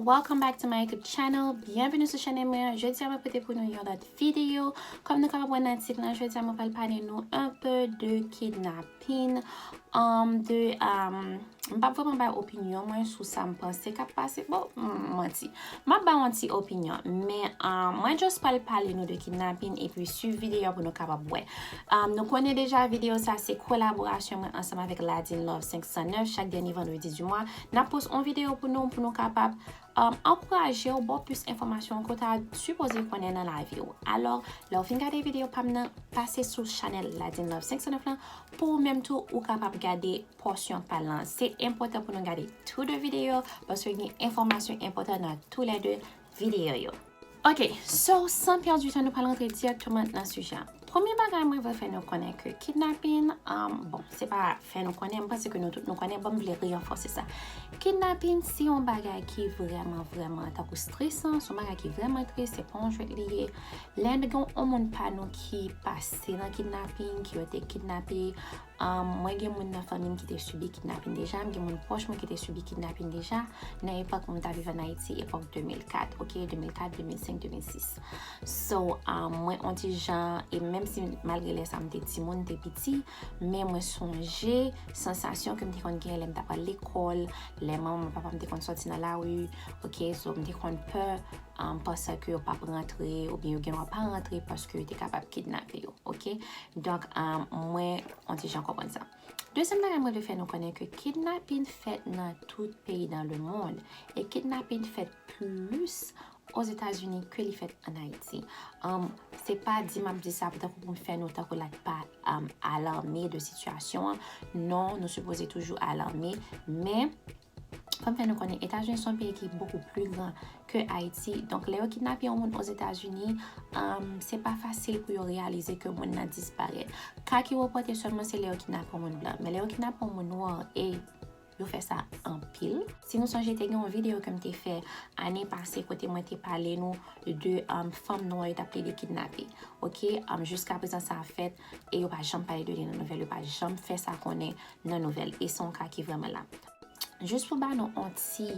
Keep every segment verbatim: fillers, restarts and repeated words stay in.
Welcome back to my YouTube channel. Byenveni sou chanèl mwen. Jodi a mwen pote pou nou yon lòt videyo. Kòm nou kapab wè nan tit lan, jodi a mwen pral pale nou un peu de kidnapping, um, de, um, m p ap vrèman bay opinyon mwen sou sa m panse k ap pase. Bon, m manti. M ap bay yon ti opinyon, men, um, mwen just pral pale nou de kidnapping epi swiv videyo a pou nou kapab wè. Um, nou konnen deja videyo sa se kolaborasyon mwen ansanm avèk Ladine Love senk san nèf. Chak dènye vandredi di mwa, n ap post yon videyo pou nou, pou nou kapab, um, ankouraje w, ba w plis enfòmasyon ke w ta sipoze konnen nan lavi w. Alò, lè w fin gade videyo pa m nan, pase sou chanèl Ladine Love senk san nèf lan, pou ou menm tou, ou kapab gade pòsyon pa l lan. Se enpòtan pou nou gade tou de videyo, paske gen enfòmasyon enpòtan nan tou lè de videyo yo. Ok, so, san pèdi tan, nou pral rantre dirèkteman nan sijè a. Premye bagay mwen vle fè nou konnen ke kidnaping, um, bon, se pa fè nou konnen, m panse ke nou tout nou konnen, bon, m vle ranfòse sa. Kidnaping se yon bagay ki vrèman, vrèman tankou stresan, se yon bagay ki vrèman tris, se pa yon jwèt li ye. Lè gen yon moun pa nou ki pase nan kidnaping, ki yo te kidnape, um, mwen gen moun nan fanmi m ki te sibi kidnaping deja, m gen moun pwòch mwen ki te sibi kidnaping deja, nan epòk mwen t ap viv ann Ayiti, epòk de mil kat, ok, de mil kat, de mil senk, de mil sis. So, um, mwen on ti jan, e menm si malgre lè sa m te timoun, m te piti, men mwen sonje sansasyon ke m te konn genyen lè m t ap al lekòl, lè manman papa m te konn sòti nan lari, ok, so m te konn pè, um, panse ke yo p ap rantre, oubyen yo gen dwa pa rantre paske yo te kapab kidnape yo, ok? Donk, um, mwen, on ti jan konprann sa. Dezyèm bagay mwen vle fè nou konnen ke kidnaping fèt nan tout peyi dans le monde. E kidnaping fèt plis Ozetazini ke li fèt ann Ayiti. Um, se pa di m ap di sa pou tankou pou m fè nou tankou like pa, um, alarme de sitiyasyon an. Non, nou sipoze toujou alarme, men fò m fè nou konnen Etazini se yon peyi ki bokou pli gran ke Ayiti. Donk, lè yo kidnape yon moun Ozetazini, um, se pa fasil pou yo reyalize ke moun nan disparèt. Ka ki repòte sèlman se lè yo kidnape yon moun blan. Men lè yo kidnape yon moun nwa, e yo fè sa anpil. Si nou sonje, te gen yon videyo ke m te fè ane pase kote mwen te pale nou de, um, fanm nwa yo t ap plede kidnape, ok? Um, jiska prezan sa ap fèt, e yo pa janm pale de li nan nouvèl, yo pa janm fè sa konnen nan nouvèl. E se yon ka ki vrèman la. Jis pou ba nou on ti,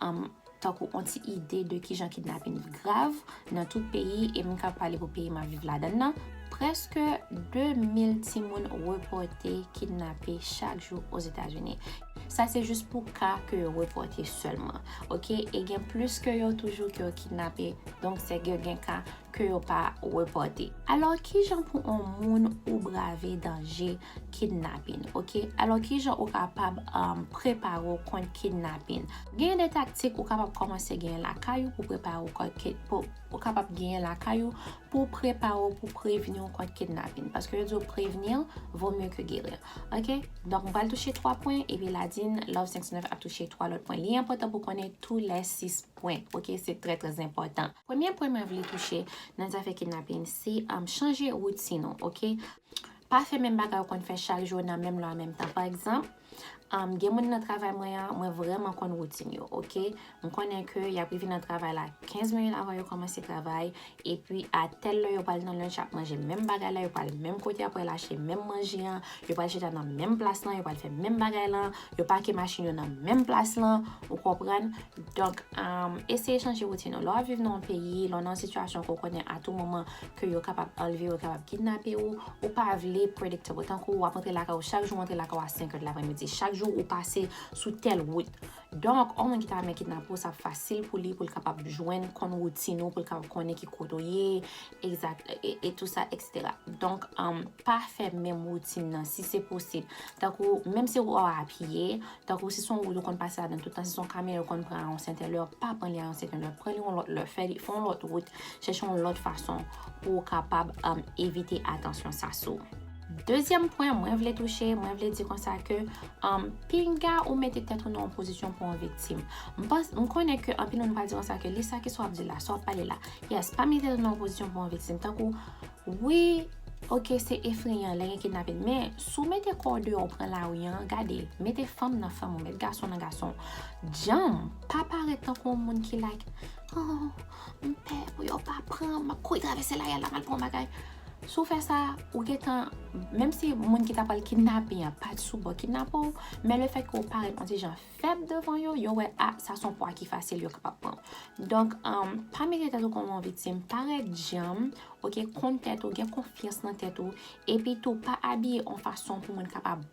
um, tankou on ti ide de kijan kidnaping grav nan tout peyi, e m ka pale pou peyi m ap viv ladan l nan, prèske de mil timoun repòte, kidnape chak jou Ozetazini. Sa se jis pou ka ke yo repòte sèlman, ok? E gen plis ke yo toujou ke yo kidnape, donk se gen, gen ka ke yo pa repòte. Alò, kijan pou on moun ou brave danje kidnaping, ok? Alò, kijan ou kapab, um, prepare w kont kidnaping? Gen de taktik ou kapab kòmanse genyen lakay ou pou prepare w kont ki-, pou, ou kapab genyen lakay ou pou prepare w, pou prevni w kont kidnaping. Paske yo di w prevenir vaut mieux que guérir, ok? Donk, m pral touche twa pwen, epi Ladine Love senk san nèf ap touche twa lòt pwen. Li enpòtan pou konnen tou lè sis pwen, ok? Se trè, trè enpòtan. Premye pwen mwen vle touche nan zafè kidnaping, se, um, chanje woutin ou, ok? Pa fè menm bagay ou konn fè chak jou nan menm lè an menm tan. Pa egzanp, um, gen moun nan travay mwen an, mwen vrèman konn woutin yo, ok? M konnen ke y ap rive nan travay la kenz minit avan yo kòmanse travay, epi a tèl lè yo pral nan lunch, y ap manje menm bagay la, yo pral menm kote, y ap pral achte menm manje an, yo pral chita nan menm plas lan, yo pral fè menm bagay lan, yo pake machin yo nan menm plas lan, ou konprann? Donk, um, eseye chanje woutin ou. Lè w ap viv nan yon peyi, lè w nan yon sitiyasyon ke w konnen a tou moman ke yo kapab anlve w, yo kapab kidnape w, ou pa vle predictable. Tankou w ap antre lakay ou chak jou, w antre lakay ou a senk è de lapremidi. Chak jou ou pase sou tèl wout. Donk, yon moun ki ta renmen kidnape w, sa ap fasil pou li, pou l kapab jwenn, konn woutin ou, pou l kapab konnen ki kote w ye, egzak, e, e tou sa, etsetera. Donk, um, pa fè menm woutin nan, si se posib. Tankou, menm si w ap apiye, tankou si se yon wout ou konn pase ladan tout tan, si se yon kamyon ou konn pran a yon sèten lè, pa pran li a yon sèten lè, pran li yon lòt lè, fè li, fè yon lòt wout, chèche yon lòt fason pou w kapab, um, evite atansyon sa sou ou. Dezyèm pwen mwen vle touche, mwen vle di konsa ke, um, pinga ou mete tèt ou nan yon pozisyon pou yon viktim. M panse, m konnen ke anpil moun pral di konsa ke li sa ki sa w ap di la, sa w ap pale la. Yes, pa mete tèt ou nan yon pozisyon pou yon viktim. Tankou, wi, ok, se efreyan lè gen kidnaping, men si w mete kò w deyò w pran lari an, gade, mete fanm nan fanm ou, mete gason nan gason w. Djanm, pa parèt tankou yon moun ki like, oh, m pè pou yo pa pran m, m ap kouri travèse lari a la, m al pran yon bagay. Si w fè sa, ou gentan, menm si moun ki ta pral kidnape an pa t sou bò kidnape w, men lefètke w parèt yon ti jan fèb devan yo, yo wè, a, sa se yon pwa ki fasil yo kapab pran. Donk, um, pa mete tèt ou kòm yon viktim, parèt djanm, oke, konn tèt ou, gen konfyans nan tèt ou, epi tou pa abiye yon fason pou moun kapab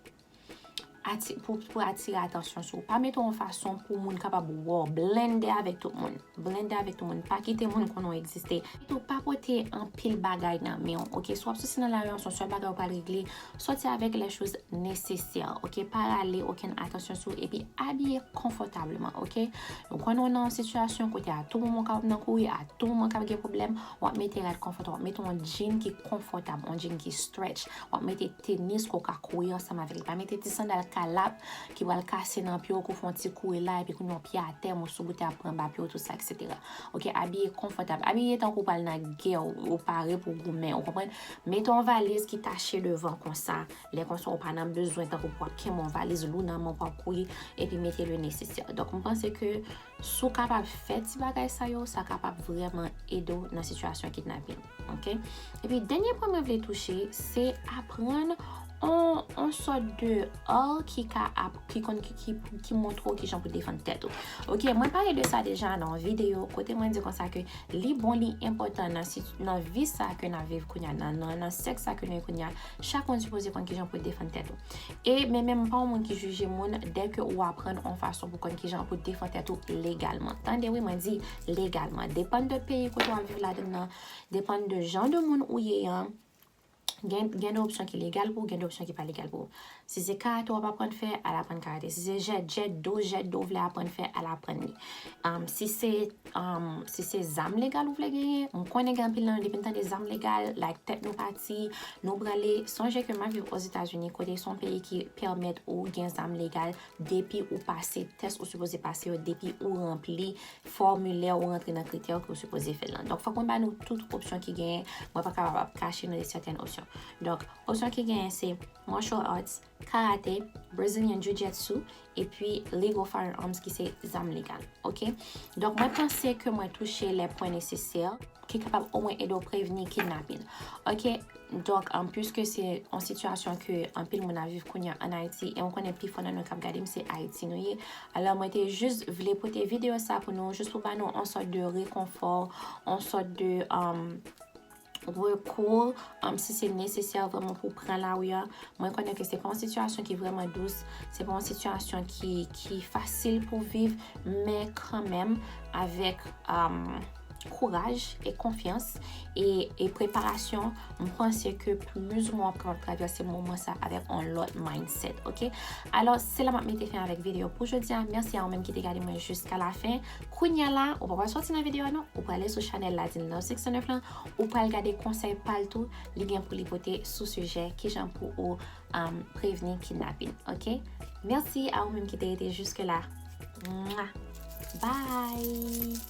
ati-, pou, pou atire atansyon sou ou. Pa mete yon fason pou moun kapab wè w, blende avèk tout moun. Blende avèk tout moun. Pa kite moun konnen w egziste. Epi tou, pa pote anpil bagay nan men w, oke? Si w ap soti nan lari an, se yon sèl bagay ou pral regle, soti avèk les choses nécessaires, oke? Pa rale okenn atansyon sou ou, epi abiye konfòtableman, oke? Nou konnen w nan yon sitiyasyon kote a tou moman w kapab nan kouri, a tou moman w kapab gen pwoblèm, w ap mete rad konfòtan, w ap mete yon jean ki konfòtab, yon jean ki stretch, w ap mete tenis ke w ka kouri ansanm avèk li. Pa mete ti sandal kalap ki pral kase nan pye w, ke w fè yon ti kouri la, epi kounye a w pye atè, mousoubou te ap pran ba pye w, tout sa, etsetera. Oke, abiye konfòtab. Abiye tankou w pral nan gè, ou, ou pare pou w goumen, ou konprann? Mete yon valiz ki tache devan konsa. Lè konsa, ou pa nan bezwen tankou pou w ap kenbe yon valiz lou nan men w pou w ap kouri, epi mete le nécessaire. Donk, m panse ke si w kapab fè ti bagay sa yo, sa kapab vrèman ede w nan sitiyasyon kidnapin. Oke? Epi, dènye pwen mwen vle touche, se aprann on, on sòt de art ki ka ap-, ki konn, ki, ki, ki montre w kijan pou defann tèt ou. Oke, mwen pale de sa deja nan yon videyo kote mwen di konsa ke li bon, li enpòtan nan sit-, nan vi sa ke n ap viv kounye a, nan, nan, nan syèk sa ke nou ye kounye a, chak moun sipoze konn kijan pou defann tèt ou. E, men, men m pa yon moun ki jije moun dèke ou aprann yon fason pou konn kijan pou defann tèt ou legalman. Tande wi, mwen di legalman. Depann de peyi kote w ap viv ladan nan, depann de jan de moun ou ye an, gen, gen de opsyon ki legal pou ou, gen de opsyon ki pa legal pou ou. Si se karate w ap aprann fè, al aprann karate. Si se jet, jet do, jet do w vle aprann fè, al aprann li. Um, si se, um, si se zam legal ou vle genyen, m konnen gen anpil nan nou, depi n tande zam legal, like, tèt nou pati, nou branle. Sonje ke m ap viv Ozetazini, kote se yon peyi ki pèmèt ou gen zam legal depi ou pase tès ou sipoze pase yo, depi ou ranpli fòmilè, ou rantre nan kritè ke ou sipoze fè l lan. Donk, fòk mwen ba nou tout opsyon ki genyen. Mwen pa kapab ap kache nou de sètèn opsyon. Donk, opsyon ki genyen se martial arts, karate, Brazilian Jiu-Jitsu, epi legal firearms ki se zam legal. Oke? Donk, mwen panse ke mwen touche les points nécessaires ki kapab omwen ede w prevni kidnapin. Oke? Donk, um, puiske se yon sitiyasyon ke anpil moun ap viv kounye a ann Ayiti, e mwen konnen pifò nan nou k ap gade m se Ayiti nou ye. Alò, mwen te jis vle pote videyo sa pou nou, jis pou ba nou yon sòt de rekonfò, yon sòt de, um, rekou, um, si se nesesè vrèman pou pran lari a. Mwen konnen ke se pa yon sitiyasyon ki vrèman dous, se pa yon sitiyasyon ki, ki fasil pou viv, men kanmenm, avèk, um, kouraj e konfyans e, e preparasyon, m panse ke plizoumwen w ap kapab travèse moman sa avèk yon lòt mindset, oke? Alò, se la m ap mete fen avèk videyo pou jodi a. Mèsi a ou menm ki te gade mwen jiska la fen. Kounye a la, ou pa pral sòti nan videyo a non, ou prale sou chanèl Ladine Love six oh nine lan, ou pral gade konsèy pa l tou, li gen pou li pote sou sijè kijan pou ou, um, prevni kidnapin, oke? Mèsi a ou menm ki te rete jiske la. Mwa. Bye!